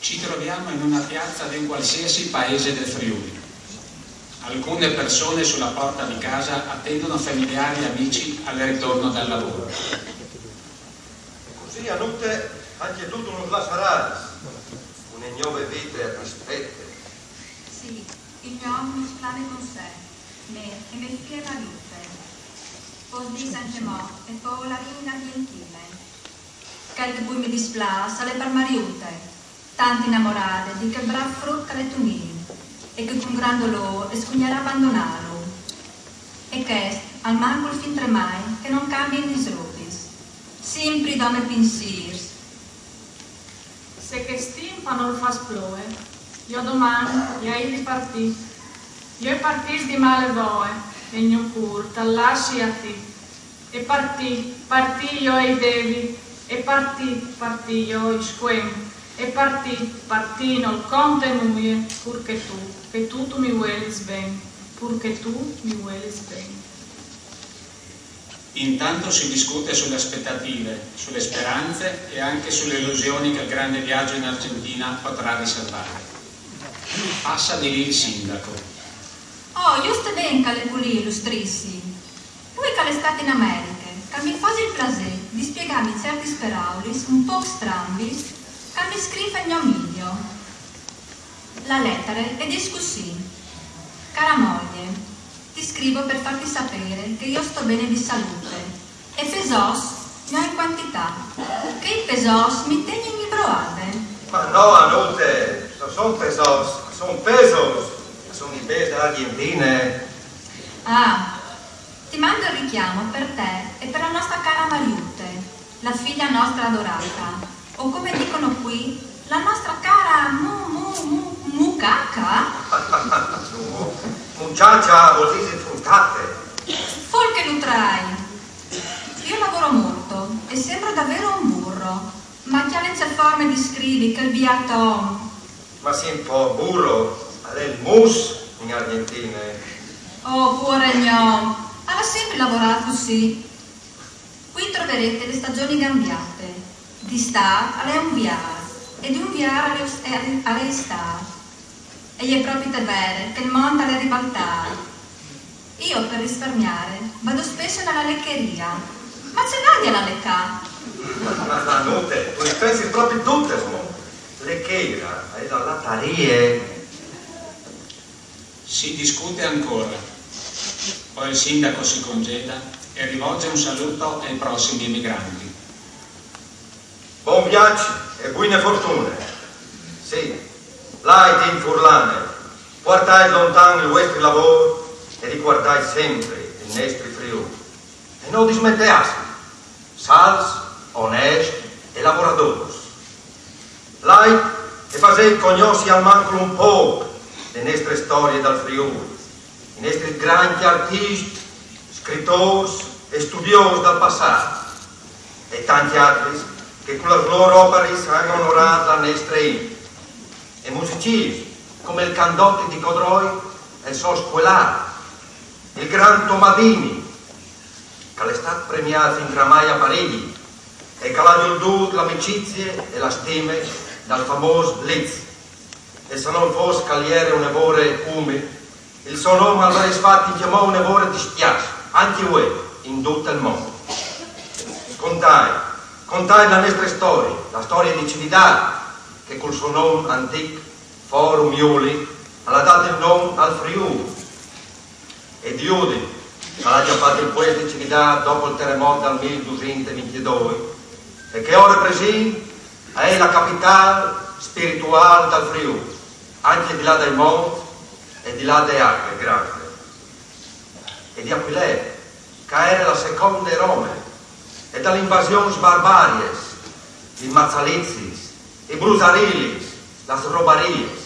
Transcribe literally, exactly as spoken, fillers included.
Ci troviamo in una piazza di un qualsiasi paese del Friuli. Alcune persone sulla porta di casa attendono familiari e amici al ritorno dal lavoro. E così a note anche tu non lassarai. Une gnove vite a t'aspete. Sì, il mio uomo mi splane con sé, me e me fie Mariute. Pos dis anche mo e po la rinda argentine. Quel che pui mi displâs al è par Mariute, tant inamorade di chel brâf frut che al è Tunin, e che cun gran dolôr e scugnarà bandonâlu. E chest almancul fin tremai che no cambiin lis robis. Simpri dome pinsîrs. Se chest timp nol fâs ploie, jo doman i ai di partî. Jo i partìs di male voie, e gno cûr tal lassi a ti. E partî, partî jo i devi, e partî, partî jo i scuen, e partî, partî nol conte nuie, pur che tu, che tu tu mi vuelis ben, pur che tu mi vuelis ben. Intanto si discute sulle aspettative, sulle speranze e anche sulle illusioni che il grande viaggio in Argentina potrà riservare. Passa di lì il sindaco. Oh, juste ben che al è culì, lustrissim. Lui che al è stât in Americhe, che mi fâs il plasê di spiegâmi ciertis peraulis un pôc strambis che mi scrîf il gno Milio. La letare e dîs cussì: Cara moglie, ti scrivo per farti sapere che io sto bene di salute e pesôs ne ho in quantità. Che i pesôs mi tegnin imbroade. Ma no, a note, no son pesôs, son pesos, son i pes de Argentine. Ah, ti mando il richiamo per te e per la nostra cara Mariute, la figlia nostra adorata, o come dicono qui, la nostra cara mu mu mu mucaca? Muchacha vuol dire fruttate. Fol che lu trai. Io lavoro molto e sembro davvero un burro, ma chi ha le forme di scrivi quel biaton. Ma sì, un po' burro, al è il mus in Argentine. Oh, puor gno om, al à simpri lavorât cussì. Qui troverete le stagioni cambiate. D'istât al è un viâr, e di un viâr al è, al è istât. E je propit vere che il mont al è ribaltât. Io, per risparmiare, vado spesso nella leccheria. Ma ce vâ a lecâ? Ma, ma, ma note, tu pensi proprio tutte, mo. Leccheria, è la lattarie. Si discute ancora. Poi il sindaco si congeda e rivolge un saluto ai prossimi emigranti. Bon viaç e buine fortune. Sì, lait in furlane, puartait lontan il vuestri lavôr e ricuardait sempri il nestri Friûl. E no dismenteâsi, sals, onest e lavoradôrs. Lait e fasêt cognossi almancul un pôc de nestre storie dal Friûl, i nestris grancj artiscj, scritôrs e studiôs dal passât, e tancj altris che cu las lôr oparis a àn onorât la nestre int. E musiciscj, come il Candotti di Codroip e il so scuelâr, il gran Tomadini, che al è stât premiât intramai a Parigi e che al à viodût la amicizie e la stime dal famôs Liszt. E se nol fos che al jere une vore umil, il so non al varès fat ancjemò une vore dispiaç, ancje vuê, in dut il mont. Contait, contait la nestre storie, la storie di Cividât, che cul so non antîc, Forum Iulii, al à dât il non al Friûl. E di Udin, che al à cjapât il puest di Cividât dopo il teremot dal mil dusinte e vincjedoi, e che ore presint e je la capitâl spirituâl dal Friûl, ancje di là dai monts e di là de aghe grande. E di Aquilee, che e jere la seconde Rome, e da lis invasions barbariis, lis mazzaliziis, lis brusariis, las robariis,